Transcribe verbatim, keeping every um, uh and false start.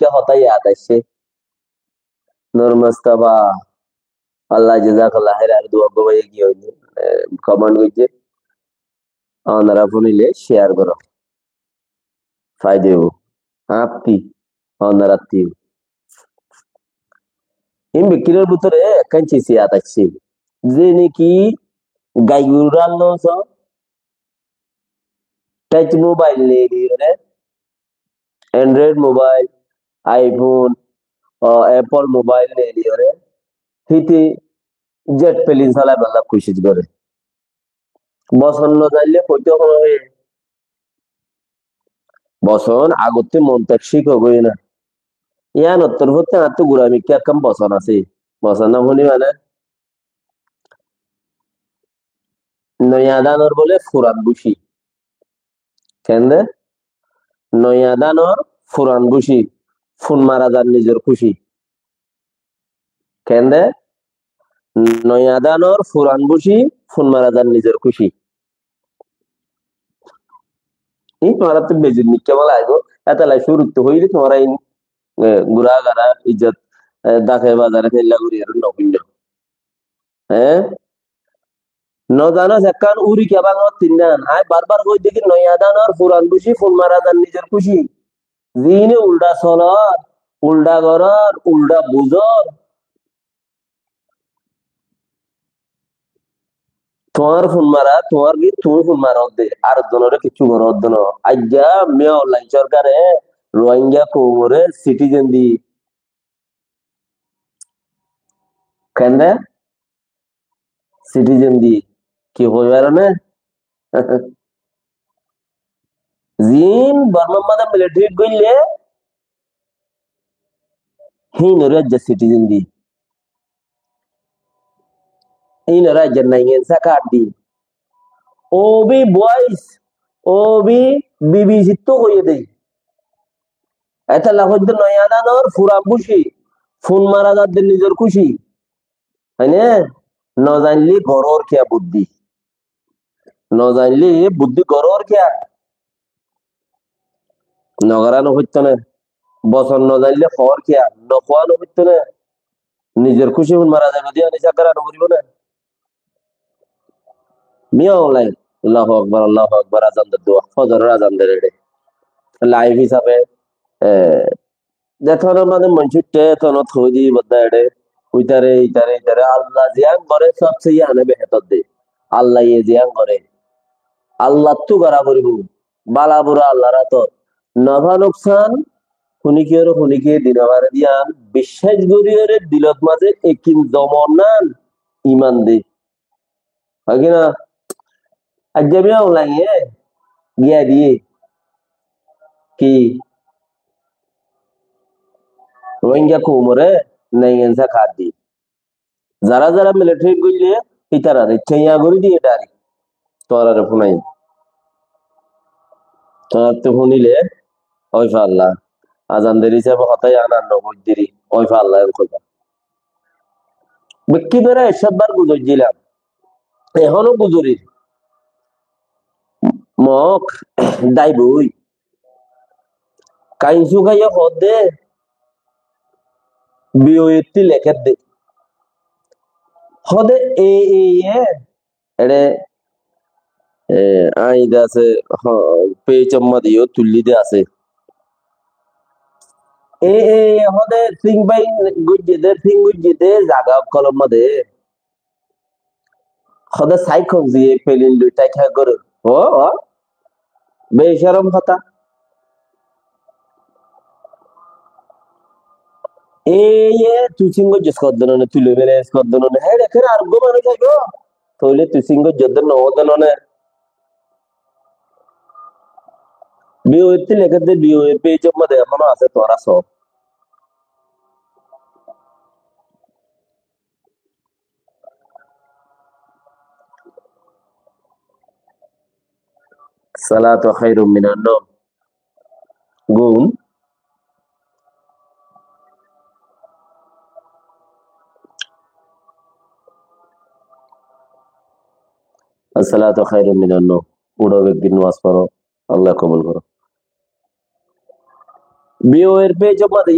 mikká hotá yad aiccé. Nur Mustafa, Allah jazakallah khair, ar dua gobaye ki hoiye, comment goijje. Onora funile share goro. Faida óibo. Apni, onora tiyó. In bekkínar bútore ekkán sis yad aiccé. Ze niki gai gurur loi so, touch mobile neiliyóre, Android mobile, iPhone, o, Apple mobile neiliyóre, híte jet plane solaibolla kucíc gore. Bosón no zaille foitó hono hoye. Bosón agottú montek cík óibo na. Yián ottor fottí añáttu gura mikká ekkán bosón asé. Bosón na fúni mane? Noiya dánor bóle furan búci. Kende? Noiya dánor furan búci. Fun mara zar nizor kúci. Kende? Noiya dánor furan búci, fun mara zar nizor kúci. Ín tuáñrattú beci mikká bóla aibó, étella cúruttu hoiyí de tuáñra ín, e, gura gara, ijjot, e, dake bazare fella gori ere no fúinno. E? No zano sekkán uri kiyá báñgor tin dan. Añí barbar hoói de ki noiya dánor furan búci, fun mara zar nizor kúci. Ziíne uldha solor, uldha goror, uldha buzor. Tuáñr fun mara, tuáñr ki, tuñí fun mara ódde, ar zonore kiccú gora ódde no. Aijja Min Aung Hlaing sorkare Rohingya koumore citizen di. Kende? Citizen di. Ki hoi faro né? Ziín Bormar mazé military goille, híinore aijja citizen di. Híinore aijja naingensa card di. O B Voice, O B B B C ttu hoiye de. Étella hoidde noiya dánor furan búci, fun mara zadde nizor kúci. Hoine? No zainle goror kiyá buddí? No zainle buddí goror kiyá? No gora no foitto né. Bosón no zainle hoór kiyá? No hoó no foitto né. Nizor kúci fun mara zaibo de yián hísab gora no foribo né. Min Aung Hlaing, Allahu Akbar, Allahu Akbar, azan der dua, fozoror azan der ere. Live hísabe, e, Zetonor mazé maincé uiththé, etonot hoói di bodda eçé, uitare, itare, itare, Allah ziyán goré, sobse yíane behétor de. Allaye ziyán goré. Allattú gora foribó. Bála bura Allar átot. Nofá nuksan, hunikiyoré hunikiye di nofaré de yían, biccác goríyoré dilot mazé ekin zomon nan, iman de. Hoi ki na? Aijja Min Aung Hlaing e giya diye ki Rohingya koumore naingensa card di. Zara zara military goille, itarare ceiya gori diye dari. Tuáñrare funaiyum. Tuáñrattú funile, ói falla. Azan der hísabe hotá yián ar no goijjiri, ói falla en hoiba. Bekkí dóre ekcót bar guzoijjilam. Ehóno guzorir. Mok dai boi. Kain sukaye hoódde, B O A ttí lekédde. Hoódde A A A, eçé, e, añí de asé, ho, page or mazé yó tuillí de asé. A A A hoódde thing bain goijjé de, thing goijjé de, zaga ókkolor mazé. Hoódde saikon ziye pelin loi táikke goré. Ó, ó. Becorom hotá. Ei ye tui singo jus hoddé none, tui loi bele jus hoddé none. Hé, ekkán ar uggwá manúic aibo. Toile tui singo jus hoddé none. B O A ttí lekédde, B O A page or mazé ehóno asé, tuáñra só. الصلاة خير من النوم. Gúm. الصلاة خير من النوم. Uçó, beggín nomás foro, Allah kobul goró. Viewer page or máze